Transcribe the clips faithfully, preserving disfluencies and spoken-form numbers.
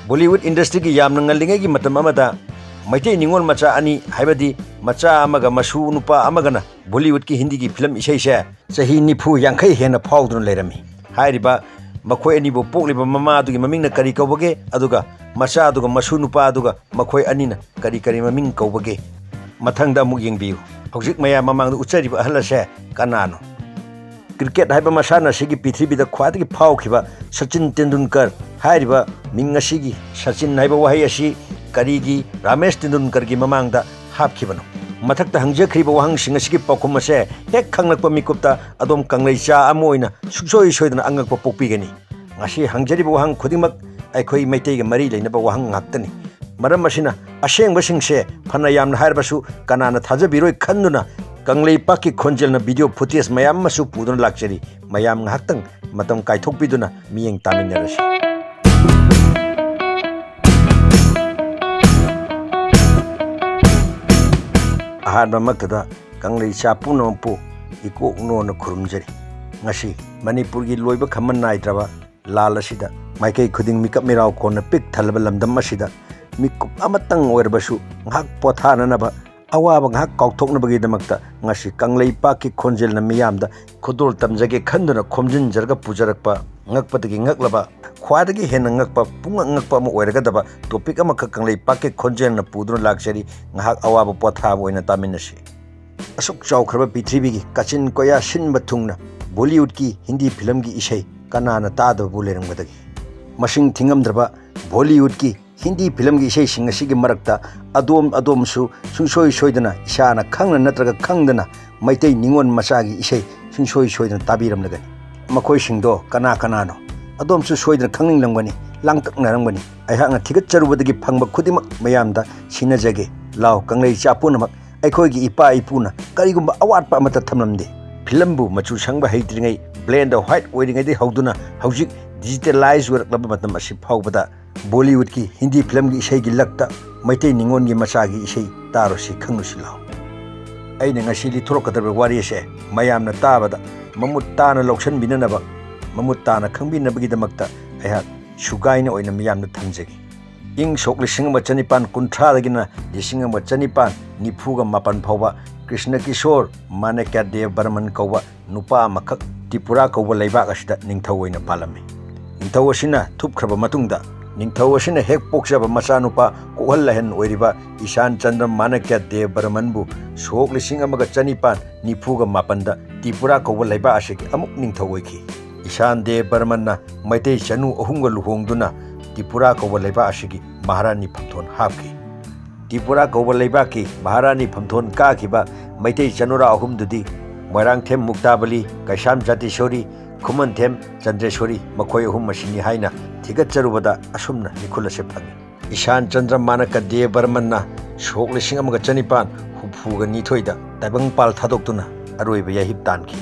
Bollywood ꯏꯟꯗꯁꯇ꯭ꯔꯤꯒꯤ ꯌꯥꯝꯅ ꯉꯜꯂꯤꯉꯩꯒꯤ ꯃꯇꯝ ꯑꯃꯗ ꯃꯩꯇꯩ ꯅꯤꯉꯣꯜ ꯃꯆꯥ ꯑꯅꯤ, ꯍꯥꯏꯕꯗꯤ ꯃꯆꯥ ꯑꯃꯒ ꯃꯁꯨ ꯅꯨꯄꯥ ꯑꯃꯒꯅ ꯕꯣꯂꯤꯋꯨꯗꯀꯤ ꯍꯤꯟꯗꯤꯒꯤ ꯐꯤꯂꯝ ꯏꯁꯩꯁꯦ ꯆꯍꯤ ꯅꯤꯐꯨ ꯌꯥꯡꯈꯩ ꯍꯦꯟꯅ ꯐꯥꯎꯗꯨꯅ ꯂꯩꯔꯝꯃꯤ꯫ ꯍꯥꯏꯔꯤꯕ ꯃꯈꯣꯏ ꯑꯅꯤꯕꯨ ꯄꯣꯛꯂꯤꯕ ꯃꯃꯥ ꯑꯗꯨꯒꯤ ꯃꯃꯤꯡꯅ ꯀꯔꯤ ꯀꯧꯕꯒꯦ? ꯑꯗꯨꯒ ꯃꯆꯥ ꯑꯗꯨꯒ ꯃꯁꯨ ꯅꯨꯄꯥ ꯑꯗꯨꯒ ꯃꯈꯣꯏ ꯑꯅꯤꯅ ꯀꯔꯤ ꯀꯔꯤ ꯃꯃꯤꯡ ꯀꯧꯕꯒꯦ? ꯃꯊꯪꯗ ꯑꯃꯨꯛ ꯌꯦꯡꯕꯤꯌꯨ꯫ ꯍꯧꯖꯤꯛ ꯃꯌꯥꯝ ꯃꯃꯥꯡꯗ ꯎꯠꯆꯔꯤꯕ ꯑꯍꯜ ꯑꯁꯦ ꯀꯅꯥꯅꯣ? ꯀ꯭ꯔꯤꯀꯦꯠ ꯍꯥꯏꯕ ꯃꯁꯥꯟꯅ ꯑꯁꯤꯒꯤ ꯄ꯭ꯔꯤꯊꯤꯕꯤꯗ ꯈ꯭ꯋꯥꯏꯗꯒꯤ ꯐꯥꯎꯈꯤꯕ ꯁꯆꯤꯟ ꯇꯦꯟꯗꯨꯜꯀꯔ ꯍꯥꯏꯔꯤꯕ ꯃꯤꯡ ꯑꯁꯤꯒꯤ ꯁꯆꯤꯟ ꯍꯥꯏꯕ ꯋꯥꯍꯩ ꯑꯁꯤ ꯀꯔꯤꯒꯤ ꯔꯥꯃꯦꯁ ꯇꯦꯟꯗꯨꯜꯀꯔꯒꯤ ꯃꯃꯥꯡꯗ ꯍꯥꯞꯈꯤꯕꯅꯣ? ꯃꯊꯛꯇ ꯍꯪꯖꯈ꯭ꯔꯤꯕ ꯋꯥꯍꯪꯁꯤꯡ ꯑꯁꯤꯒꯤ ꯄꯥꯎꯈꯨꯝ ꯑꯁꯦ ꯍꯦꯛ ꯈꯪꯂꯛꯄ ꯃꯤꯀꯨꯞꯇ ꯑꯗꯣꯝ ꯀꯪꯂꯩꯆꯥ ꯑꯃ ꯑꯣꯏꯅ ꯁꯨꯡꯁꯣꯏ ꯁꯣꯏꯗꯅ ꯑꯉꯛꯄ ꯄꯣꯛꯄꯤꯒꯅꯤ꯫ ꯉꯁꯤ ꯍꯪꯖꯔꯤꯕ ꯋꯥꯍꯪ ꯈꯨꯗꯤꯡꯃꯛ ꯑꯩꯈꯣꯏ ꯃꯩꯇꯩꯒ ꯃꯔꯤ ꯂꯩꯅꯕ ꯋꯥꯍꯪ ꯉꯥꯛꯇꯅꯤ꯫ ꯃꯔꯝ ꯑꯁꯤꯅ ꯑꯁꯦꯡꯕꯁꯤꯡꯁꯦ ꯐꯅ ꯌꯥꯝꯅ ꯍꯥꯏꯔꯕꯁꯨ ꯀꯅꯥꯅ ꯊꯥꯖꯕꯤꯔꯣꯏ ꯈꯟꯗꯨꯅ ꯀꯪꯂꯩꯄꯥꯛꯀꯤ ꯈꯣꯟꯖꯦꯜꯅ ꯚꯤꯗꯤꯑꯣ ꯐꯨꯇꯦꯖ ꯃꯌꯥꯝ ꯑꯃꯁꯨ ꯄꯨꯗꯨꯅ ꯂꯥꯛꯆꯔꯤ꯫ ꯃꯌꯥꯝ ꯉꯥꯏꯍꯥꯛꯇꯪ ꯃꯇꯝ ꯀꯥꯏꯊꯣꯛꯄꯤꯗꯨꯅ ꯃꯤꯠꯌꯦꯡ ꯇꯥꯃꯤꯟꯅꯔꯁꯤ꯫ ꯑꯍꯥꯟꯕꯃꯛꯇꯗ ꯀꯪꯂꯩꯆꯥ ꯄꯨꯝꯅꯃꯛꯄꯨ ꯏꯀꯣꯛꯅꯣꯅ ꯈꯨꯔꯨꯝꯖꯔꯤ꯫ ꯉꯁꯤ ꯃꯅꯤꯄꯨꯔꯒꯤ ꯂꯣꯏꯕ ꯈꯝꯕ ꯅꯥꯏꯗ꯭ꯔꯕ ꯂꯥꯜ ꯑꯁꯤꯗ ꯃꯥꯏꯀꯩ ꯈꯨꯗꯤꯡ ꯃꯤꯀꯞ ꯃꯤꯔꯥꯎ ꯈꯣꯟꯅ ꯄꯤꯛ ꯊꯜꯂꯕ ꯂꯝꯗꯝ ꯑꯁꯤꯗ ꯃꯤꯀꯨꯞ ꯑꯃꯇꯪ ꯑꯣꯏꯔꯕꯁꯨ ꯉꯥꯏꯍꯥꯛ ꯄꯣꯊꯥꯅꯅꯕ, ꯑꯋꯥꯕ ꯉꯥꯏꯍꯥꯛ ꯀꯥꯎꯊꯣꯛꯅꯕꯒꯤꯗꯃꯛꯇ ꯉꯁꯤ ꯀꯪꯂꯩꯄꯥꯛꯀꯤ ꯈꯣꯟꯖꯦꯜꯅ ꯃꯤꯌꯥꯝꯗ ꯈꯨꯗꯣꯜ ꯇꯝꯖꯒꯦ ꯈꯟꯗꯨꯅ ꯈꯣꯝꯖꯤꯟꯖꯔꯒ ꯄꯨꯖꯔꯛꯄ ꯉꯛꯄꯗꯒꯤ ꯉꯛꯂꯕ, ꯈ꯭ꯋꯥꯏꯗꯒꯤ ꯍꯦꯟꯅ ꯉꯛꯄ, ꯄꯨꯡꯉꯛ ꯉꯛꯄ ꯑꯃ ꯑꯣꯏꯔꯒꯗꯕ ꯇꯣꯄꯤꯛ ꯑꯃꯈꯛ ꯀꯪꯂꯩꯄꯥꯛꯀꯤ ꯈꯣꯟꯖꯦꯜꯅ ꯄꯨꯗꯨꯅ ꯂꯥꯛꯆꯔꯤ꯫ ꯉꯥꯏꯍꯥꯛ ꯑꯋꯥꯕ ꯄꯣꯊꯥꯕ ꯑꯣꯏꯅ ꯇꯥꯃꯤꯟꯅꯁꯤ꯫ ꯑꯁꯨꯛ ꯆꯥꯎꯈ꯭ꯔꯕ ꯄ꯭ꯔꯤꯊꯤꯕꯤꯒꯤ ꯀꯥꯆꯤꯟ ꯀꯣꯌꯥ ꯁꯤꯟꯕ ꯊꯨꯡꯅ ꯕꯣꯂꯤꯋꯨꯗꯀꯤ ꯍꯤꯟꯗꯤ ꯐꯤꯂꯝꯒꯤ ꯏꯁꯩ ꯀꯅꯥꯅ ꯇꯥꯗꯕꯕꯨ ꯂꯩꯔꯝꯒꯗꯒꯦ? ꯃꯁꯤꯡ ꯊꯤꯉꯝꯗ꯭ꯔꯕ ꯕꯣꯂꯤꯋꯨꯗꯀꯤ ꯍꯤꯟꯗꯤ ꯐꯤꯂꯝꯒꯤ ꯏꯁꯩꯁꯤꯡ ꯑꯁꯤꯒꯤ ꯃꯔꯛꯇ ꯑꯗꯣꯝ, ꯑꯗꯣꯝꯁꯨ ꯁꯨꯡꯁꯣꯏ ꯁꯣꯏꯗꯅ ꯏꯁꯥꯅ ꯈꯪꯅ ꯅꯠꯇ꯭ꯔꯒ ꯈꯪꯗꯅ ꯃꯩꯇꯩ ꯅꯤꯉꯣꯜ ꯃꯆꯥꯒꯤ ꯏꯁꯩ ꯁꯨꯡꯁꯣꯏ ꯁꯣꯏꯗꯅ ꯇꯥꯕꯤꯔꯝꯂꯒꯅꯤ꯫ ꯃꯈꯣꯏꯁꯤꯡꯗꯣ ꯀꯅꯥ ꯀꯅꯥꯅꯣ? ꯑꯗꯣꯝꯁꯨ ꯁꯣꯏꯗꯅ ꯈꯪꯅꯤꯡꯂꯝꯒꯅꯤ, ꯂꯥꯡꯇꯛꯅꯔꯝꯒꯅꯤ꯫ ꯑꯩꯍꯥꯛꯅ ꯊꯤꯒꯠꯆꯔꯨꯕꯗꯒꯤ ꯐꯪꯕ ꯈꯨꯗꯤꯡꯃꯛ ꯃꯌꯥꯝꯗ ꯁꯤꯟꯅꯖꯒꯦ꯫ ꯂꯥꯎ, ꯀꯪꯂꯩꯆꯥ ꯄꯨꯝꯅꯃꯛ, ꯑꯩꯈꯣꯏꯒꯤ ꯏꯄꯥ ꯏꯄꯨꯅ ꯀꯔꯤꯒꯨꯝꯕ ꯑꯋꯥꯠꯄ ꯑꯃꯠꯇ ꯊꯝꯂꯝꯗꯦ꯫ ꯐꯤꯂꯝꯕꯨ ꯃꯆꯨ ꯁꯪꯕ ꯍꯩꯇ꯭ꯔꯤꯉꯩ, ꯕ꯭ꯂꯦꯟꯗ ꯋꯥꯏꯠ ꯑꯣꯏꯔꯤꯉꯩꯗꯒꯤ ꯍꯧꯗꯨꯅ ꯍꯧꯖꯤꯛ ꯗꯤꯖꯤꯇꯦꯂꯥꯏꯖ ꯑꯣꯏꯔꯛꯂꯕ ꯃꯇꯝ ꯑꯁꯤ ꯐꯥꯎꯕꯗ ꯕꯣꯂꯤꯋꯨꯗꯀꯤ ꯍꯤꯟꯗꯤ ꯐꯤꯂꯝꯒꯤ ꯏꯁꯩꯒꯤ ꯂꯛꯇ ꯃꯩꯇꯩ ꯅꯤꯉꯣꯜꯒꯤ ꯃꯆꯥꯒꯤ ꯏꯁꯩ ꯇꯥꯔꯨꯁꯤ, ꯈꯪꯂꯨꯁꯤ ꯂꯥꯎ꯫ ꯑꯩꯅ ꯉꯁꯤ ꯂꯤꯊꯣꯔꯛꯀꯗꯧꯔꯤꯕ ꯋꯥꯔꯤ ꯑꯁꯦ ꯃꯌꯥꯝꯅ ꯇꯥꯕꯗ ꯃꯃꯨꯠ ꯇꯥꯅ ꯂꯧꯁꯤꯟꯕꯤꯅꯅꯕ, ꯃꯃꯨꯠ ꯇꯥꯅ ꯈꯪꯕꯤꯅꯕꯒꯤꯗꯃꯛꯇ ꯑꯩꯍꯥꯛ ꯁꯨꯒꯥꯏꯅ ꯑꯣꯏꯅ ꯃꯤꯌꯥꯝꯗ ꯊꯝꯖꯒꯦ꯫ ꯏꯪ ꯁꯣꯛ ꯂꯤꯁꯤꯡ ꯑꯃ ꯆꯅꯤꯄꯥꯟ ꯀꯨꯟꯊ꯭ꯔꯥꯗꯒꯤꯅ ꯂꯤꯁꯤꯡ ꯑꯃ ꯆꯅꯤꯄꯥꯟ ꯅꯤꯐꯨꯒ ꯃꯥꯄꯟ ꯐꯥꯎꯕ ꯀ꯭ꯔꯤꯁꯅ ꯀꯤꯁꯣꯔ ꯃꯥꯅꯤꯀ꯭ꯌ ꯗꯦꯕ ꯕꯔꯃꯟ ꯀꯧꯕ ꯅꯨꯄꯥ ꯑꯃꯈꯛ ꯇ꯭ꯔꯤꯄꯨꯔꯥ ꯀꯧꯕ ꯂꯩꯕꯥꯛ ꯑꯁꯤꯗ ꯅꯤꯡꯊꯧ ꯑꯣꯏꯅ ꯄꯥꯜꯂꯝꯃꯤ꯫ ꯅꯤꯡꯊꯧ ꯑꯁꯤꯅ ꯊꯨꯞꯈ꯭ꯔꯕ ꯃꯇꯨꯡꯗ ꯅꯤꯡꯊꯧ ꯑꯁꯤꯅ ꯍꯦꯛ ꯄꯣꯛꯆꯕ ꯃꯆꯥꯅꯨꯄꯥ ꯀꯣꯛꯍꯜ ꯂꯥꯏꯍꯟ ꯑꯣꯏꯔꯤꯕ ꯏꯁꯥꯟ ꯆꯟꯗ꯭ꯔ ꯃꯥꯅꯤꯀ꯭ꯌ ꯗꯦꯕ ꯕꯔꯃꯟꯕꯨ ꯁꯣꯛ ꯂꯤꯁꯤꯡ ꯑꯃꯒ ꯆꯅꯤꯄꯥꯟ ꯅꯤꯐꯨꯒ ꯃꯥꯄꯟꯗ ꯇ꯭ꯔꯤꯄꯨꯔꯥ ꯀꯧꯕ ꯂꯩꯕꯥꯛ ꯑꯁꯤꯒꯤ ꯑꯃꯨꯛ ꯅꯤꯡꯊꯧ ꯑꯣꯏꯈꯤ꯫ ꯏꯁꯥꯟ ꯗꯦꯕ ꯕꯔꯃꯟꯅ ꯃꯩꯇꯩ ꯆꯅꯨ ꯑꯍꯨꯝꯒ ꯂꯨꯍꯣꯡꯗꯨꯅ ꯇ꯭ꯔꯤꯄꯨꯔꯥ ꯀꯧꯕ ꯂꯩꯕꯥꯛ ꯑꯁꯤꯒꯤ ꯃꯍꯥꯔꯥꯅꯤ ꯐꯝꯊꯣꯟ ꯍꯥꯞꯈꯤ꯫ ꯇ꯭ꯔꯤꯄꯨꯔꯥ ꯀꯧꯕ ꯂꯩꯕꯥꯛꯀꯤ ꯃꯍꯥꯔꯥꯅꯤ ꯐꯝꯊꯣꯟ ꯀꯥꯈꯤꯕ ꯃꯩꯇꯩ ꯆꯅꯨꯔꯥ ꯑꯍꯨꯝꯗꯨꯗꯤ ꯃꯣꯏꯔꯥꯡꯊꯦꯝ ꯃꯨꯛꯇꯥꯕꯂꯤ, ꯀꯩꯁꯥꯝ ꯖꯥꯇꯤꯁꯣꯔꯤ, ꯈꯨꯃꯟꯊꯦꯝ ꯆꯟꯗ꯭ꯔꯦꯁꯣꯔꯤ, ꯃꯈꯣꯏ ꯑꯍꯨꯝ ꯑꯁꯤꯅꯤ ꯍꯥꯏꯅ ꯊꯤꯒꯠꯆꯔꯨꯕꯗ ꯑꯁꯨꯝꯅ ꯃꯤꯈꯨꯜ ꯑꯁꯦ ꯐꯪꯏ꯫ ꯏꯁꯥꯟ ꯆꯟꯗ꯭ꯔ ꯃꯥꯅꯀ ꯗꯦꯕ ꯕꯔꯃꯟꯅ ꯁꯣꯛ ꯂꯤꯁꯤꯡ ꯑꯃꯒ ꯆꯅꯤꯄꯥꯟ ꯍꯨꯝꯐꯨꯒ ꯅꯤꯊꯣꯏꯗ ꯇꯥꯏꯕꯪꯄꯥꯜ ꯊꯥꯗꯣꯛꯇꯨꯅ ꯑꯔꯣꯏꯕ ꯌꯥꯏꯍꯤꯞ ꯇꯥꯟꯈꯤ꯫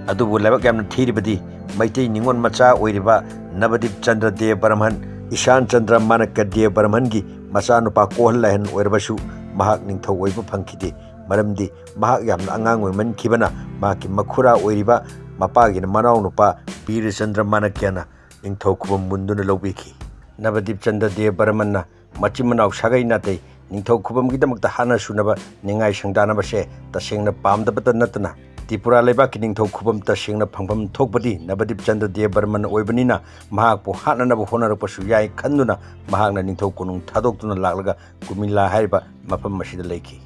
ꯑꯗꯨꯕꯨ ꯂꯥꯏꯕꯛ ꯌꯥꯝꯅ ꯊꯤꯔꯤꯕꯗꯤ ꯃꯩꯇꯩ ꯅꯤꯉꯣꯜ ꯃꯆꯥ ꯑꯣꯏꯔꯤꯕ ꯅꯕꯗꯤꯞ ꯆꯟꯗ꯭ꯔ ꯗꯦꯕ ꯕꯔꯃꯟ, ꯏꯁꯥꯟ ꯆꯟꯗ꯭ꯔ ꯃꯥꯅꯀ ꯗꯦꯕ ꯕꯔꯃꯟꯒꯤ ꯃꯆꯥꯅꯨꯄꯥ ꯀꯣꯍꯟ ꯂꯥꯏꯍꯟ ꯑꯣꯏꯔꯕꯁꯨ ꯃꯍꯥꯛ ꯅꯤꯡꯊꯧ ꯑꯣꯏꯕ ꯐꯪꯈꯤꯗꯦ꯫ ꯃꯔꯝꯗꯤ ꯃꯍꯥꯛ ꯌꯥꯝꯅ ꯑꯉꯥꯡ ꯑꯣꯏꯃꯟꯈꯤꯕꯅ ꯃꯍꯥꯛꯀꯤ ꯃꯈꯨꯔꯥ ꯑꯣꯏꯔꯤꯕ ꯃꯄꯥꯒꯤ ꯃꯅꯥꯎꯅꯨꯄꯥ ꯕꯤꯔꯆꯟꯗ꯭ꯔ ꯃꯥꯅꯀ꯭ꯌꯅ ꯅꯤꯡꯊꯧ ꯈꯨꯕꯝ ꯃꯨꯟꯗꯨꯅ ꯂꯧꯕꯤꯈꯤ꯫ ꯅꯕꯗꯤꯞ ꯆꯟꯗ꯭ꯔ ꯗꯦꯕ ꯕꯔꯃꯟꯅ ꯃꯆꯤꯟ ꯃꯅꯥꯎ ꯁꯥꯒꯩ ꯅꯥꯇꯩ ꯅꯤꯡꯊꯧ ꯈꯨꯕꯝꯒꯤꯗꯃꯛꯇ ꯍꯥꯠꯅ ꯁꯨꯅꯕ ꯅꯤꯡꯉꯥꯏ ꯁꯪꯗꯥꯅꯕꯁꯦ ꯇꯁꯦꯡꯅ ꯄꯥꯝꯗꯕꯇ ꯅꯠꯇꯅ ꯇ꯭ꯔꯤꯄꯨꯔꯥ ꯂꯩꯕꯥꯛꯀꯤ ꯅꯤꯡꯊꯧ ꯈꯨꯕꯝ ꯇꯁꯦꯡꯅ ꯐꯪꯐꯝ ꯊꯣꯛꯄꯗꯤ ꯅꯕꯗꯤꯞ ꯆꯟꯗ꯭ꯔ ꯗꯦꯕ ꯕꯔꯃꯟ ꯑꯣꯏꯕꯅꯤꯅ ꯃꯍꯥꯛꯄꯨ ꯍꯥꯠꯅꯅꯕ ꯍꯣꯠꯅꯔꯛꯄꯁꯨ ꯌꯥꯏ ꯈꯟꯗꯨꯅ ꯃꯍꯥꯛꯅ ꯅꯤꯡꯊꯧ ꯀꯣꯅꯨꯡ ꯊꯥꯗꯣꯛꯇꯨꯅ ꯂꯥꯛꯂꯒ ꯀꯨꯃꯤꯜꯂꯥ ꯍꯥꯏꯔꯤꯕ ꯃꯐꯝ ꯑꯁꯤꯗ ꯂꯩꯈꯤ꯫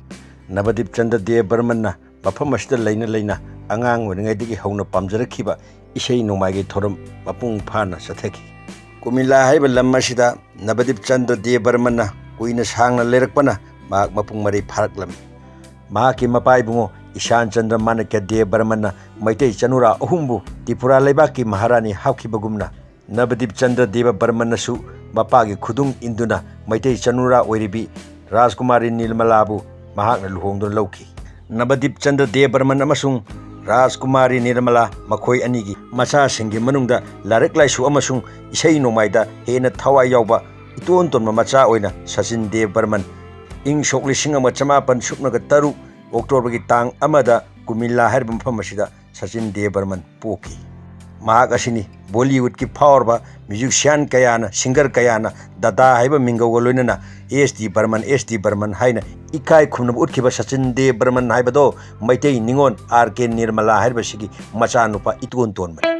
ꯅꯕꯗꯤꯞ ꯆꯟꯗ꯭ꯔ ꯗꯦꯕ ꯕꯔꯃꯟꯅ ꯃꯐꯝ ꯑꯁꯤꯗ ꯂꯩꯅ ꯂꯩꯅ ꯑꯉꯥꯡ ꯑꯣꯏꯔꯤꯉꯩꯗꯒꯤ ꯍꯧꯅ ꯄꯥꯝꯖꯔꯛꯈꯤꯕ ꯏꯁꯩ ꯅꯣꯡꯃꯥꯏꯒꯤ ꯊꯧꯔꯝ ꯃꯄꯨꯡ ꯐꯥꯅ ꯆꯠꯊꯈꯤ꯫ ꯀꯨꯃꯤꯜꯂꯥ ꯍꯥꯏꯔꯤꯕ ꯂꯝ ꯑꯁꯤꯗ ꯅꯕꯗꯤꯞ ꯆꯟꯗ꯭ꯔ ꯗꯦꯕ ꯕꯔꯃꯟꯅ ꯀꯨꯏꯅ ꯁꯥꯡꯅ ꯂꯩꯔꯛꯄꯅ ꯃꯍꯥꯛ ꯃꯄꯨꯡ ꯃꯔꯩ ꯐꯥꯔꯛꯂꯝꯃꯤ꯫ ꯃꯍꯥꯛꯀꯤ ꯃꯄꯥ ꯏꯕꯨꯡꯉꯣ ꯏꯁꯥꯟ ꯆꯟꯗ꯭ꯔ ꯃꯥꯅꯀ꯭ꯌ ꯗꯦꯕ ꯕꯔꯃꯟꯅ ꯃꯩꯇꯩ ꯆꯅꯨꯔꯥ ꯑꯍꯨꯝꯕꯨ ꯇ꯭ꯔꯤꯄꯨꯔꯥ ꯂꯩꯕꯥꯛꯀꯤ ꯃꯍꯥꯔꯥꯅꯤ ꯍꯥꯞꯈꯤꯕꯒꯨꯝꯅ ꯅꯕꯗꯤꯞ ꯆꯟꯗ꯭ꯔ ꯗꯦꯕ ꯕꯔꯃꯟꯅꯁꯨ ꯃꯄꯥꯒꯤ ꯈꯨꯗꯨꯡ ꯏꯟꯗꯨꯅ ꯃꯩꯇꯩ ꯆꯅꯨꯔꯥ ꯑꯣꯏꯔꯤꯕꯤ ꯔꯥꯖꯀꯨꯃꯥꯔꯤ ꯅꯤꯔꯃꯂꯥꯕꯨ ꯃꯍꯥꯛꯅ ꯂꯨꯍꯣꯡꯗꯨꯅ ꯂꯧꯈꯤ꯫ ꯅꯕꯗꯤꯞ ꯆꯟꯗ꯭ꯔ ꯗꯦꯕ ꯕꯔꯃꯟ ꯑꯃꯁꯨꯡ ꯔꯥꯖꯀꯨꯃꯥꯔꯤ ꯅꯤꯔꯃꯂꯥ ꯃꯈꯣꯏ ꯑꯅꯤꯒꯤ ꯃꯆꯥꯁꯤꯡꯒꯤ ꯃꯅꯨꯡꯗ ꯂꯥꯏꯔꯤꯛ ꯂꯥꯏꯁꯨ ꯑꯃꯁꯨꯡ ꯏꯁꯩ ꯅꯣꯡꯃꯥꯏꯗ ꯍꯦꯟꯅ ꯊꯋꯥꯏ ꯌꯥꯎꯕ ꯏꯇꯣꯟ ꯇꯣꯟꯕ ꯃꯆꯥ ꯑꯣꯏꯅ ꯁꯆꯤꯟ ꯗꯦꯕ ꯕꯔꯃꯟ ꯏꯪ ꯁꯣꯛ ꯂꯤꯁꯤꯡ ꯑꯃ ꯆꯃꯥꯄꯟ ꯁꯨꯞꯅꯒ ꯇꯔꯨꯛ ꯑꯣꯛꯇꯣꯕꯔꯒꯤ ꯇꯥꯡ ꯑꯃꯗ ꯀꯨꯃꯤꯜꯂꯥ ꯍꯥꯏꯔꯤꯕ ꯃꯐꯝ ꯑꯁꯤꯗ ꯁꯆꯤꯟ ꯗꯦꯕ ꯕꯔꯃꯟ ꯄꯣꯛꯈꯤ꯫ ꯃꯍꯥꯛ ꯑꯁꯤꯅꯤ ꯕꯣꯂꯤꯋꯨꯗꯀꯤ ꯐꯥꯎꯔꯕ ꯃ꯭ꯌꯨꯖꯤꯁꯤꯌꯥꯟ ꯀꯌꯥꯅ, ꯁꯤꯡꯒꯔ ꯀꯌꯥꯅ ꯗꯗꯥ ꯍꯥꯏꯕ ꯃꯤꯡꯒꯧꯒ ꯂꯣꯏꯅꯅ "ꯑꯦꯁ ꯗꯤ ꯕꯔꯃꯟ, ꯑꯦꯁ ꯗꯤ ꯕꯔꯃꯟ" ꯍꯥꯏꯅ ꯏꯀꯥꯏ ꯈꯨꯝꯅꯕ ꯎꯠꯈꯤꯕ ꯁꯆꯤꯟ ꯗꯦꯕ ꯕꯔꯃꯟ ꯍꯥꯏꯕꯗꯣ ꯃꯩꯇꯩ ꯅꯤꯉꯣꯜ ꯑꯥꯔ ꯀꯦ ꯅꯤꯔꯃꯂꯥ ꯍꯥꯏꯔꯤꯕꯁꯤꯒꯤ ꯃꯆꯥꯅꯨꯄꯥ ꯏꯇꯣꯟ ꯇꯣꯟꯕꯅꯤ꯫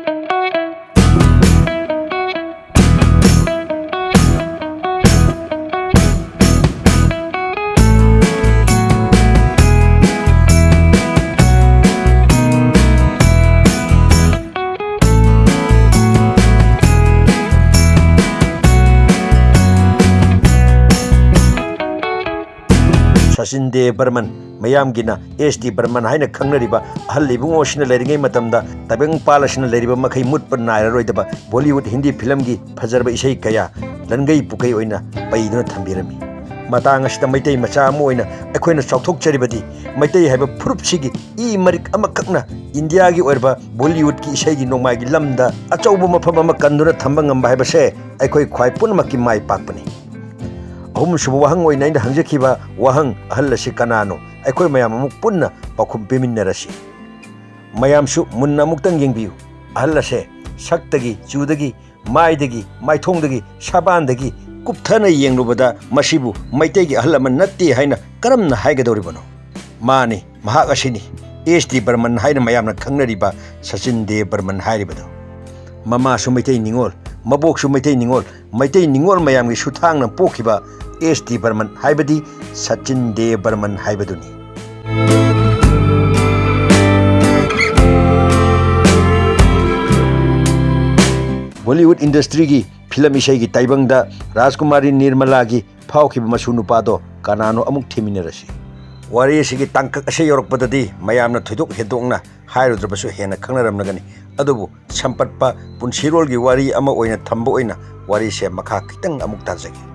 ꯁꯆꯤꯟ ꯗꯦꯕ ꯕꯔꯃꯟ, ꯃꯌꯥꯝꯒꯤꯅ "ꯑꯦꯁ ꯗꯤ ꯕꯔꯃꯟ" ꯍꯥꯏꯅ ꯈꯪꯅꯔꯤꯕ ꯑꯍꯜ ꯏꯕꯨꯡꯉꯣꯁꯤꯅ ꯂꯩꯔꯤꯉꯩ ꯃꯇꯝꯗ, ꯇꯥꯏꯕꯪ ꯄꯥꯜ ꯑꯁꯤꯅ ꯂꯩꯔꯤꯕ ꯃꯈꯩ ꯃꯨꯠꯄ ꯅꯥꯏꯔꯔꯣꯏꯗꯕ ꯕꯣꯂꯤꯋꯨꯗ ꯍꯤꯟꯗꯤ ꯐꯤꯂꯝꯒꯤ ꯐꯖꯔꯕ ꯏꯁꯩ ꯀꯌꯥ ꯂꯟꯒꯩ ꯄꯨꯀꯩ ꯑꯣꯏꯅ ꯄꯩꯗꯨꯅ ꯊꯝꯕꯤꯔꯝꯃꯤ꯫ ꯃꯇꯥꯡ ꯑꯁꯤꯗ ꯃꯩꯇꯩ ꯃꯆꯥ ꯑꯃ ꯑꯣꯏꯅ ꯑꯩꯈꯣꯏꯅ ꯆꯥꯎꯊꯣꯛꯆꯔꯤꯕꯗꯤ ꯃꯩꯇꯩ ꯍꯥꯏꯕ ꯐꯨꯔꯨꯞꯁꯤꯒꯤ ꯏ ꯃꯔꯤꯛ ꯑꯃꯈꯛꯅ ꯏꯟꯗꯤꯌꯥꯒꯤ ꯑꯣꯏꯔꯕ ꯕꯣꯂꯤꯋꯨꯗꯀꯤ ꯏꯁꯩꯒꯤ ꯅꯣꯡꯃꯥꯏꯒꯤ ꯂꯝꯗ ꯑꯆꯧꯕ ꯃꯐꯝ ꯑꯃ ꯀꯟꯗꯨꯅ ꯊꯝꯕ ꯉꯝꯕ ꯍꯥꯏꯕꯁꯦ ꯑꯩꯈꯣꯏ ꯈ꯭ꯋꯥꯏ ꯄꯨꯝꯅꯃꯛꯀꯤ ꯃꯥꯏ ꯄꯥꯛꯄꯅꯤ꯫ ꯑꯍꯨꯝꯁꯨꯕ ꯋꯥꯍꯪ ꯑꯣꯏꯅ ꯑꯩꯅ ꯍꯪꯖꯈꯤꯕ ꯋꯥꯍꯪ, "ꯑꯍꯜ ꯑꯁꯤ ꯀꯅꯥꯅꯣ?" ꯑꯩꯈꯣꯏ ꯃꯌꯥꯝ ꯑꯃꯨꯛ ꯄꯨꯟꯅ ꯄꯥꯎꯈꯨꯝ ꯄꯤꯃꯤꯟꯅꯔꯁꯤ꯫ ꯃꯌꯥꯝꯁꯨ ꯃꯨꯟꯅ ꯑꯃꯨꯛꯇꯪ ꯌꯦꯡꯕꯤꯌꯨ꯫ ꯑꯍꯜ ꯑꯁꯦ ꯁꯛꯇꯒꯤ, ꯆꯨꯗꯒꯤ, ꯃꯥꯏꯗꯒꯤ, ꯃꯥꯏꯊꯣꯡꯗꯒꯤ, ꯁꯕꯥꯟꯗꯒꯤ ꯀꯨꯞꯊꯅ ꯌꯦꯡꯂꯨꯕꯗ ꯃꯁꯤꯕꯨ ꯃꯩꯇꯩꯒꯤ ꯑꯍꯜ ꯑꯃ ꯅꯠꯇꯦ ꯍꯥꯏꯅ ꯀꯔꯝꯅ ꯍꯥꯏꯒꯗꯧꯔꯤꯕꯅꯣ? ꯃꯥꯅꯤ, ꯃꯍꯥꯛ ꯑꯁꯤꯅꯤ, "ꯑꯦꯁ ꯗꯤ ꯕꯔꯃꯟ" ꯍꯥꯏꯅ ꯃꯌꯥꯝꯅ ꯈꯪꯅꯔꯤꯕ ꯁꯆꯤꯟ ꯗꯦꯕ ꯕꯔꯃꯟ ꯍꯥꯏꯔꯤꯕꯗꯣ꯫ ꯃꯃꯥꯁꯨ ꯃꯩꯇꯩ ꯅꯤꯉꯣꯜ, ꯃꯕꯣꯛꯁꯨ ꯃꯩꯇꯩ ꯅꯤꯉꯣꯜ, ꯃꯩꯇꯩ ꯅꯤꯉꯣꯜ ꯃꯌꯥꯝꯒꯤ ꯁꯨꯊꯥꯡꯅ ꯄꯣꯛꯈꯤꯕ ꯑꯦꯁ ꯗꯤ ꯕꯔꯃꯟ ꯍꯥꯏꯕꯗꯤ ꯁꯆꯤꯟ ꯗꯦꯕ ꯕꯔꯃꯟ ꯍꯥꯏꯕꯗꯨꯅꯤ꯫ ꯕꯣꯂꯤꯋꯨꯗ ꯏꯟꯗꯁꯇ꯭ꯔꯤꯒꯤ ꯐꯤꯂꯝ ꯏꯁꯩꯒꯤ ꯇꯥꯏꯕꯪꯗ ꯔꯥꯖꯀꯨꯃꯥꯔꯤ ꯅꯤꯔꯃꯂꯥꯒꯤ ꯐꯥꯎꯈꯤꯕ ꯃꯁꯨ ꯅꯨꯄꯥꯗꯣ ꯀꯅꯥꯅꯣ ꯑꯃꯨꯛ ꯊꯤꯃꯤꯟꯅꯔꯁꯤ꯫ ꯋꯥꯔꯤ ꯑꯁꯤꯒꯤ ꯇꯥꯡꯀꯛ ꯑꯁꯦ ꯌꯧꯔꯛꯄꯗꯗꯤ ꯃꯌꯥꯝꯅ ꯊꯣꯏꯗꯣꯛ ꯍꯦꯟꯗꯣꯛꯅ ꯍꯥꯏꯔꯨꯗ꯭ꯔꯕꯁꯨ ꯍꯦꯟꯅ ꯈꯪꯅꯔꯝꯂꯒꯅꯤ꯫ ꯑꯗꯨꯕꯨ ꯁꯝꯄꯠꯄ ꯄꯨꯟꯁꯤꯔꯣꯜꯒꯤ ꯋꯥꯔꯤ ꯑꯃ ꯑꯣꯏꯅ ꯊꯝꯕ ꯑꯣꯏꯅ ꯋꯥꯔꯤꯁꯦ ꯃꯈꯥ ꯈꯤꯇꯪ ꯑꯃꯨꯛ ꯇꯥꯖꯒꯦ꯫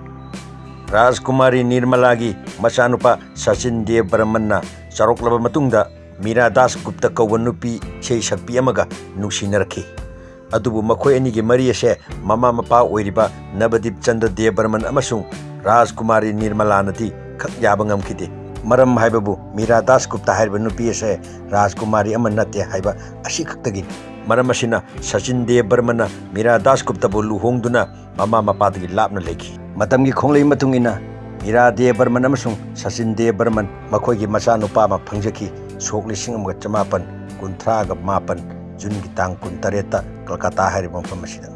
ꯔꯥꯖꯀꯨꯃꯥꯔꯤ ꯅꯤꯔꯃꯂꯥꯒꯤ ꯃꯆꯥꯅꯨꯄꯥ ꯁꯆꯤꯟ ꯗꯦꯕ ꯕꯔꯃꯟꯅ ꯆꯥꯎꯔꯛꯂꯕ ꯃꯇꯨꯡꯗ ꯃꯤꯔꯥ ꯗꯥꯁ ꯒꯨꯞꯇ ꯀꯧꯕ ꯅꯨꯄꯤ ꯏꯁꯩ ꯁꯛꯄꯤ ꯑꯃꯒ ꯅꯨꯡꯁꯤꯅꯔꯛꯈꯤ꯫ ꯑꯗꯨꯕꯨ ꯃꯈꯣꯏ ꯑꯅꯤꯒꯤ ꯃꯔꯤ ꯑꯁꯦ ꯃꯃꯥ ꯃꯄꯥ ꯑꯣꯏꯔꯤꯕ ꯅꯕꯗꯤꯞ ꯆꯟꯗ꯭ꯔ ꯗꯦꯕ ꯕꯔꯃꯟ ꯑꯃꯁꯨꯡ ꯔꯥꯖꯀꯨꯃꯥꯔꯤ ꯅꯤꯔꯃꯂꯥꯅꯗꯤ ꯈꯛ ꯌꯥꯕ ꯉꯝꯈꯤꯗꯦ꯫ ꯃꯔꯝ ꯍꯥꯏꯕꯕꯨ ꯃꯤꯔꯥ ꯗꯥꯁ ꯒꯨꯞꯇ ꯍꯥꯏꯔꯤꯕ ꯅꯨꯄꯤ ꯑꯁꯦ ꯔꯥꯖꯀꯨꯃꯥꯔꯤ ꯑꯃ ꯅꯠꯇꯦ ꯍꯥꯏꯕ ꯑꯁꯤꯈꯛꯇꯒꯤꯅꯤ꯫ ꯃꯔꯝ ꯑꯁꯤꯅ ꯁꯆꯤꯟ ꯗꯦꯕ ꯕꯔꯃꯟꯅ ꯃꯤꯔꯥ ꯗꯥꯁ ꯒꯨꯞꯇꯕꯨ ꯂꯨꯍꯣꯡꯗꯨꯅ ꯃꯃꯥ ꯃꯄꯥꯗꯒꯤ ꯂꯥꯞꯅ ꯂꯩꯈꯤ꯫ ꯃꯇꯝꯒꯤ ꯈꯣꯡꯂꯩ ꯃꯇꯨꯡ ꯏꯟꯅ ꯃꯤꯔꯥ ꯗꯦꯕ ꯕꯔꯃꯟ ꯑꯃꯁꯨꯡ ꯁꯆꯤꯟ ꯗꯦꯕ ꯕꯔꯃꯟ ꯃꯈꯣꯏꯒꯤ ꯃꯆꯥꯅꯨꯄꯥ ꯑꯃ ꯐꯪꯖꯈꯤ꯫ ꯁꯣꯛ ꯂꯤꯁꯤꯡ ꯑꯃꯒ ꯆꯃꯥꯄꯟ ꯀꯨꯟꯊ꯭ꯔꯥꯒ ꯃꯥꯄꯟ ꯖꯨꯟꯒꯤ ꯇꯥꯡ ꯀꯨꯟꯇꯔꯦꯠꯇ ꯀꯜꯀꯇꯥ ꯍꯥꯏꯔꯤꯕ ꯃꯐꯝ ꯑꯁꯤꯗ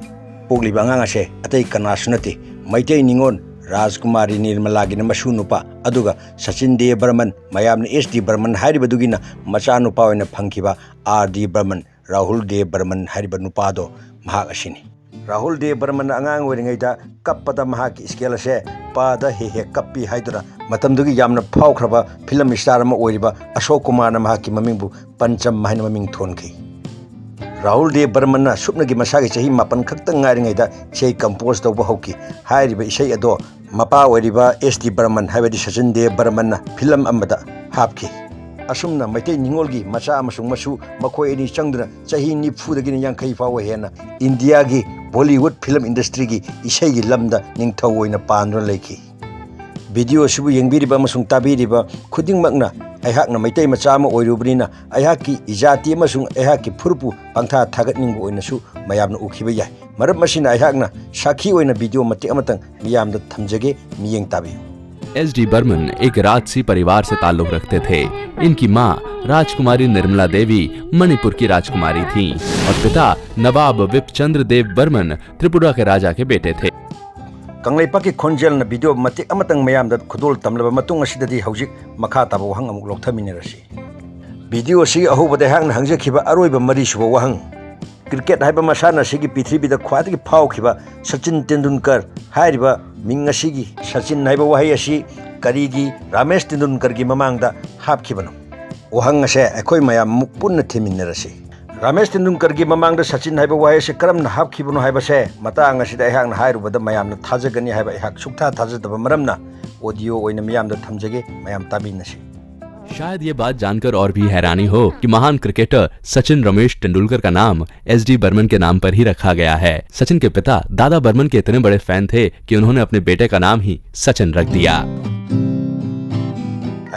ꯄꯣꯛꯂꯤꯕ ꯑꯉꯥꯡ ꯑꯁꯦ ꯑꯇꯩ ꯀꯅꯥꯁꯨ ꯅꯠꯇꯦ, ꯃꯩꯇꯩ ꯅꯤꯉꯣꯜ ꯔꯥꯖꯀꯨꯃꯥꯔꯤ ꯅꯤꯔꯃꯂꯥꯒꯤꯅ ꯃꯁꯨ ꯅꯨꯄꯥ, ꯑꯗꯨꯒ ꯁꯆꯤꯟ ꯗꯦꯕ ꯕꯔꯃꯟ, ꯃꯌꯥꯝꯅ ꯑꯦꯁ ꯗꯤ ꯕꯔꯃꯟ ꯍꯥꯏꯔꯤꯕꯗꯨꯒꯤꯅ ꯃꯆꯥꯅꯨꯄꯥ ꯑꯣꯏꯅ ꯐꯪꯈꯤꯕ ꯑꯥꯔ ꯗꯤ ꯕꯔꯃꯟ, ꯔꯥꯍꯨꯜ ꯗꯦꯕ ꯕꯔꯃꯟ ꯍꯥꯏꯔꯤꯕ ꯅꯨꯄꯥꯗꯣ ꯃꯍꯥꯛ ꯑꯁꯤꯅꯤ꯫ ꯔꯥꯍꯨꯜ ꯗꯦꯕ ꯕꯔꯃꯟꯅ ꯑꯉꯥꯡ ꯑꯣꯏꯔꯤꯉꯩꯗ ꯀꯞꯄꯗ ꯃꯍꯥꯛꯀꯤ ꯁ꯭ꯀꯦꯜ ꯑꯁꯦ ꯄꯥꯗ ꯍꯦꯛ ꯍꯦꯛ ꯀꯞꯄꯤ ꯍꯥꯏꯗꯨꯅ ꯃꯇꯝꯗꯨꯒꯤ ꯌꯥꯝꯅ ꯐꯥꯎꯈ꯭ꯔꯕ ꯐꯤꯂꯝ ꯁ꯭ꯇꯥꯔ ꯑꯃ ꯑꯣꯏꯔꯤꯕ ꯑꯁꯣꯛ ꯀꯨꯃꯥꯔꯅ ꯃꯍꯥꯛꯀꯤ ꯃꯃꯤꯡꯕꯨ ꯄꯟꯆꯝ ꯍꯥꯏꯅ ꯃꯃꯤꯡ ꯊꯣꯟꯈꯤ꯫ ꯔꯥꯍꯨꯜ ꯗꯦꯕ ꯕꯔꯃꯟꯅ ꯁꯨꯞꯅꯒꯤ ꯃꯁꯥꯒꯤ ꯆꯍꯤ ꯃꯥꯄꯟ ꯈꯛꯇ ꯉꯥꯏꯔꯤꯉꯩꯗ ꯏꯁꯩ ꯀꯝꯄꯣꯖ ꯇꯧꯕ ꯍꯧꯈꯤ꯫ ꯍꯥꯏꯔꯤꯕ ꯏꯁꯩ ꯑꯗꯣ ꯃꯄꯥ ꯑꯣꯏꯔꯤꯕ ꯑꯦꯁ ꯗꯤ ꯕꯔꯃꯟ, ꯍꯥꯏꯕꯗꯤ ꯁꯆꯤꯟ ꯗꯦꯕ ꯕꯔꯃꯟꯅ ꯐꯤꯂꯝ ꯑꯃꯗ ꯍꯥꯞꯈꯤ꯫ ꯑꯁꯨꯝꯅ ꯃꯩꯇꯩ ꯅꯤꯉꯣꯜꯒꯤ ꯃꯆꯥ ꯑꯃꯁꯨꯡ ꯃꯁꯨ ꯃꯈꯣꯏ ꯑꯅꯤ ꯆꯪꯗꯨꯅ ꯆꯍꯤ ꯅꯤꯐꯨꯗꯒꯤꯅ ꯌꯥꯡꯈꯩ ꯐꯥꯎꯕ ꯍꯦꯟꯅ ꯏꯟꯗꯤꯌꯥꯒꯤ ꯕꯣꯂꯤꯋꯨꯗ ꯐꯤꯂꯝ ꯏꯟꯗꯁꯇ꯭ꯔꯤꯒꯤ ꯏꯁꯩꯒꯤ ꯂꯝꯗ ꯅꯤꯡꯊꯧ ꯑꯣꯏꯅ ꯄꯥꯟꯗꯨꯅ ꯂꯩꯈꯤ꯫ ꯚꯤꯗꯤꯑꯣ ꯑꯁꯤꯕꯨ ꯌꯦꯡꯕꯤꯔꯤꯕ ꯑꯃꯁꯨꯡ ꯇꯥꯕꯤꯔꯤꯕ ꯈꯨꯗꯤꯡꯃꯛꯅ ꯑꯩꯍꯥꯛꯅ ꯃꯩꯇꯩ ꯃꯆꯥ ꯑꯃ ꯑꯣꯏꯔꯨꯕꯅꯤꯅ ꯑꯩꯍꯥꯛꯀꯤ ꯏꯖꯥꯇꯤ ꯑꯃꯁꯨꯡ ꯑꯩꯍꯥꯛꯀꯤ ꯐꯨꯔꯨꯞꯄꯨ ꯄꯪꯊꯥ ꯊꯥꯒꯠꯅꯤꯡꯕ ꯑꯣꯏꯅꯁꯨ ꯃꯌꯥꯝꯅ ꯎꯈꯤꯕ ꯌꯥꯏ꯫ ꯃꯔꯝ ꯑꯁꯤꯅ ꯑꯩꯍꯥꯛꯅ ꯁꯥꯈꯤ ꯑꯣꯏꯅ ꯚꯤꯗꯤꯑꯣ ꯃꯇꯦꯛ ꯑꯃꯇꯪ ꯃꯤꯌꯥꯝꯗ ꯊꯝꯖꯒꯦ, ꯃꯤꯠꯌꯦꯡ ꯇꯥꯕꯤꯌꯨ꯫ एस डी बर्मन एक राजसी परिवार से ताल्लुक रखते थे। इनकी मां राजकुमारी निर्मला देवी मणिपुर की राजकुमारी थीं और पिता नवाब विपचंद्र देव बर्मन त्रिपुरा के राजा के बेटे थे। ꯀꯪꯂꯩꯄꯥꯛꯀꯤ ꯈꯣꯟꯖꯦꯜꯅ ꯚꯤꯗꯤꯑꯣ ꯃꯇꯦꯛ ꯑꯃꯇꯪ ꯃꯌꯥꯝꯗ ꯈꯨꯗꯣꯜ ꯇꯝꯂꯕ ꯃꯇꯨꯡ ꯑꯁꯤꯗꯗꯤ ꯍꯧꯖꯤꯛ ꯃꯈꯥ ꯇꯥꯕ ꯋꯥꯍꯪ ꯑꯃꯨꯛ ꯂꯧꯊꯃꯤꯟꯅꯔꯁꯤ꯫ ꯚꯤꯗꯤꯑꯣ ꯑꯁꯤꯒꯤ ꯑꯍꯧꯕꯗ ꯑꯩꯍꯥꯛꯅ ꯍꯪꯖꯈꯤꯕ ꯑꯔꯣꯏꯕ ꯃꯔꯤꯁꯨꯕ ꯋꯥꯍꯪ, ꯀ꯭ꯔꯤꯀꯦꯠ ꯍꯥꯏꯕ ꯃꯁꯥꯟꯅ ꯑꯁꯤꯒꯤ ꯄ꯭ꯔꯤꯊꯤꯕꯤꯗ ꯈ꯭ꯋꯥꯏꯗꯒꯤ ꯐꯥꯎꯈꯤꯕ ꯁꯆꯤꯟ ꯇꯦꯟꯗꯨꯜꯀꯔ ꯍꯥꯏꯔꯤꯕ ꯃꯤꯡ ꯑꯁꯤꯒꯤ ꯁꯆꯤꯟ ꯍꯥꯏꯕ ꯋꯥꯍꯩ ꯑꯁꯤ ꯀꯔꯤꯒꯤ ꯔꯥꯃꯦꯁ ꯇꯦꯟꯗꯨꯜꯀꯔꯒꯤ ꯃꯃꯥꯡꯗ ꯍꯥꯞꯈꯤꯕꯅꯣ? ꯋꯥꯍꯪ ꯑꯁꯦ ꯑꯩꯈꯣꯏ ꯃꯌꯥꯝ ꯑꯃꯨꯛ ꯄꯨꯟꯅ ꯊꯤꯃꯤꯟꯅꯔꯁꯤ꯫ ꯔꯥꯃꯦꯁ ꯇꯦꯟꯗꯨꯜꯀꯔꯒꯤ ꯃꯃꯥꯡꯗ ꯁꯆꯤꯟ ꯍꯥꯏꯕ ꯋꯥꯍꯩ ꯑꯁꯤ ꯀꯔꯝꯅ ꯍꯥꯞꯈꯤꯕꯅꯣ ꯍꯥꯏꯕꯁꯦ ꯃꯇꯥꯡ ꯑꯁꯤꯗ ꯑꯩꯍꯥꯛꯅ ꯍꯥꯏꯔꯨꯕꯗ ꯃꯌꯥꯝꯅ ꯊꯥꯖꯒꯅꯤ ꯍꯥꯏꯕ ꯑꯩꯍꯥꯛ ꯁꯨꯛꯊꯥ ꯊꯥꯖꯗꯕ ꯃꯔꯝꯅ ꯑꯣꯗꯤꯑꯣ ꯑꯣꯏꯅ ꯃꯤꯌꯥꯝꯗ ꯊꯝꯖꯒꯦ, ꯃꯌꯥꯝ ꯇꯥꯃꯤꯟꯅꯁꯤ꯫ शायद ये बात जानकर और भी हैरानी हो कि महान क्रिकेटर सचिन रमेश तेंदुलकर का नाम एस डी बर्मन के नाम पर ही रखा गया है। सचिन के पिता दादा बर्मन के इतने बड़े फैन थे कि उन्होंने अपने बेटे का नाम ही सचिन रख दिया।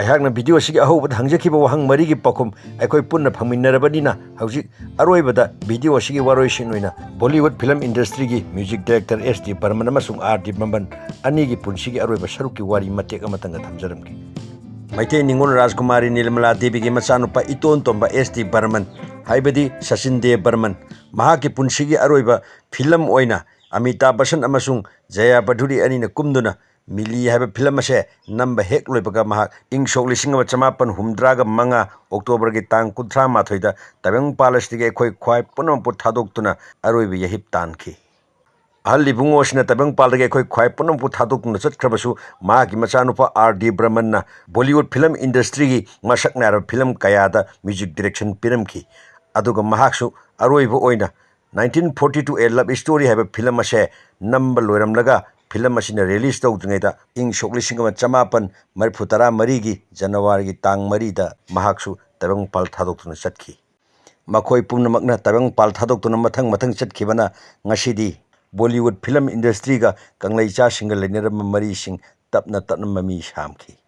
ꯑꯩꯍꯥꯛꯅ ꯚꯤꯗꯤꯑꯣ ꯑꯁꯤꯒꯤ ꯑꯍꯧꯕꯗ ꯍꯪꯖꯈꯤꯕ ꯋꯥꯍꯪ ꯃꯔꯤꯒꯤ ꯄꯥꯎꯈꯨꯝ ꯑꯩꯈꯣꯏ ꯄꯨꯟꯅ ꯐꯪꯃꯤꯟꯅꯔꯕꯅꯤꯅ, ꯍꯧꯖꯤꯛ ꯑꯔꯣꯏꯕꯗ ꯚꯤꯗꯤꯑꯣ ꯑꯁꯤꯒꯤ ꯋꯥꯔꯣꯏꯁꯤꯟ ꯑꯣꯏꯅ ꯕꯣꯂꯤꯋꯨꯗ ꯐꯤꯂꯝ ꯏꯟꯗꯁꯇ꯭ꯔꯤꯒꯤ music director S D Burman ꯑꯃꯁꯨꯡ ꯑꯥꯔ ꯗꯤ ꯕꯔꯃꯟ ꯑꯅꯤꯒꯤ ꯄꯨꯟꯁꯤꯒꯤ ꯑꯔꯣꯏꯕ ꯁꯔꯨꯛꯀꯤ ꯋꯥꯔꯤ ꯃꯇꯦꯛ ꯑꯃꯇꯪꯒ ꯊꯝꯖꯔꯝꯒꯦ꯫ ꯃꯩꯇꯩ ꯅꯤꯉꯣꯜ ꯔꯥꯖꯀꯨꯃꯥꯔꯤ ꯅꯤꯔꯃꯂꯥ ꯗꯦꯕꯤꯒꯤ ꯃꯆꯥꯅꯨꯄꯥ ꯏꯇꯣꯟ ꯇꯣꯝꯕ ꯑꯦꯁ ꯗꯤ ꯕꯔꯃꯟ, ꯍꯥꯏꯕꯗꯤ ꯁꯆꯤꯟ ꯗꯦꯕ ꯕꯔꯃꯟ, ꯃꯍꯥꯛꯀꯤ ꯄꯨꯟꯁꯤꯒꯤ ꯑꯔꯣꯏꯕ ꯐꯤꯂꯝ ꯑꯣꯏꯅ ꯑꯃꯤꯇꯥꯕ ꯕꯆꯟ ꯑꯃꯁꯨꯡ ꯖꯌꯥ ꯕꯥꯙꯨꯔꯤ ꯑꯅꯤꯅ ꯀꯨꯝꯗꯨꯅ ꯃꯤꯂꯤ ꯍꯥꯏꯕ ꯐꯤꯂꯝ ꯑꯁꯦ ꯅꯝꯕ ꯍꯦꯛ ꯂꯣꯏꯕꯒ ꯃꯍꯥꯛ ꯏꯪ ꯁꯣꯛ ꯂꯤꯁꯤꯡ ꯑꯃ ꯆꯃꯥꯄꯟ ꯍꯨꯝꯗ꯭ꯔꯥꯒ ꯃꯉꯥ ꯑꯣꯛꯇꯣꯕꯔꯒꯤ ꯇꯥꯡ ꯀꯨꯟꯊ꯭ꯔꯥ ꯃꯥꯊꯣꯏꯗ ꯇꯥꯏꯕꯪ ꯄꯥꯜ ꯑꯁꯤꯗꯒꯤ ꯑꯩꯈꯣꯏ ꯈ꯭ꯋꯥꯏ ꯄꯨꯝꯅꯃꯛꯄꯨ ꯊꯥꯗꯣꯛꯇꯨꯅ ꯑꯔꯣꯏꯕ ꯌꯥꯍꯤꯞ ꯇꯥꯟꯈꯤ꯫ ꯑꯍꯜ ꯏꯕꯨꯡꯉꯣ ꯑꯁꯤꯅ ꯇꯥꯏꯕꯪ ꯄꯥꯜꯗꯒꯤ ꯑꯩꯈꯣꯏ ꯈ꯭ꯋꯥꯏ ꯄꯨꯝꯅꯃꯛꯄꯨ ꯊꯥꯗꯣꯛꯇꯨꯅ ꯆꯠꯈ꯭ꯔꯕꯁꯨ, ꯃꯍꯥꯛꯀꯤ ꯃꯆꯥꯅꯨꯄꯥ ꯑꯥꯔ ꯗꯤ ꯕ꯭ꯔꯃꯟꯅ ꯕꯣꯂꯤꯋꯨꯗ ꯐꯤꯂꯝ ꯏꯟꯗꯁꯇ꯭ꯔꯤꯒꯤ ꯃꯁꯛ ꯅꯥꯏꯔꯕ ꯐꯤꯂꯝ ꯀꯌꯥꯗ ꯃ꯭ꯌꯨꯖꯤꯛ ꯗꯤꯔꯦꯛꯁꯟ ꯄꯤꯔꯝꯈꯤ꯫ ꯑꯗꯨꯒ ꯃꯍꯥꯛꯁꯨ ꯑꯔꯣꯏꯕ ꯑꯣꯏꯅ nineteen forty two A Love Story ꯍꯥꯏꯕ ꯐꯤꯂꯝ ꯑꯁꯦ ꯅꯝꯕ ꯂꯣꯏꯔꯝꯂꯒ, ꯐꯤꯂꯝ ꯑꯁꯤꯅ ꯔꯤꯂꯤꯁ ꯇꯧꯗ꯭ꯔꯤꯉꯩꯗ ꯏꯪ ꯁꯣꯛ ꯂꯤꯁꯤꯡ ꯑꯃ ꯆꯃꯥꯄꯟ ꯃꯔꯤꯐꯨ ꯇꯔꯥ ꯃꯔꯤꯒꯤ ꯖꯅꯋꯥꯔꯤꯒꯤ ꯇꯥꯡ ꯃꯔꯤꯗ ꯃꯍꯥꯛꯁꯨ ꯇꯥꯏꯕꯪ ꯄꯥꯜ ꯊꯥꯗꯣꯛꯇꯨꯅ ꯆꯠꯈꯤ꯫ ꯃꯈꯣꯏ ꯄꯨꯝꯅꯃꯛꯅ ꯇꯥꯏꯕꯪ ꯄꯥꯜ ꯊꯥꯗꯣꯛꯇꯨꯅ ꯃꯊꯪ ꯃꯊꯪ ꯆꯠꯈꯤꯕꯅ ꯉꯁꯤꯗꯤ ꯕꯣꯂꯤꯋꯨꯗ ꯐꯤꯂꯝ ꯏꯟꯗꯁꯇ꯭ꯔꯤꯒ ꯀꯪꯂꯩꯆꯥꯁꯤꯡꯒ ꯂꯩꯅꯔꯝꯕ ꯃꯔꯤꯁꯤꯡ ꯇꯞꯅ ꯇꯞꯅ ꯃꯃꯤ ꯁꯥꯝꯈꯤ꯫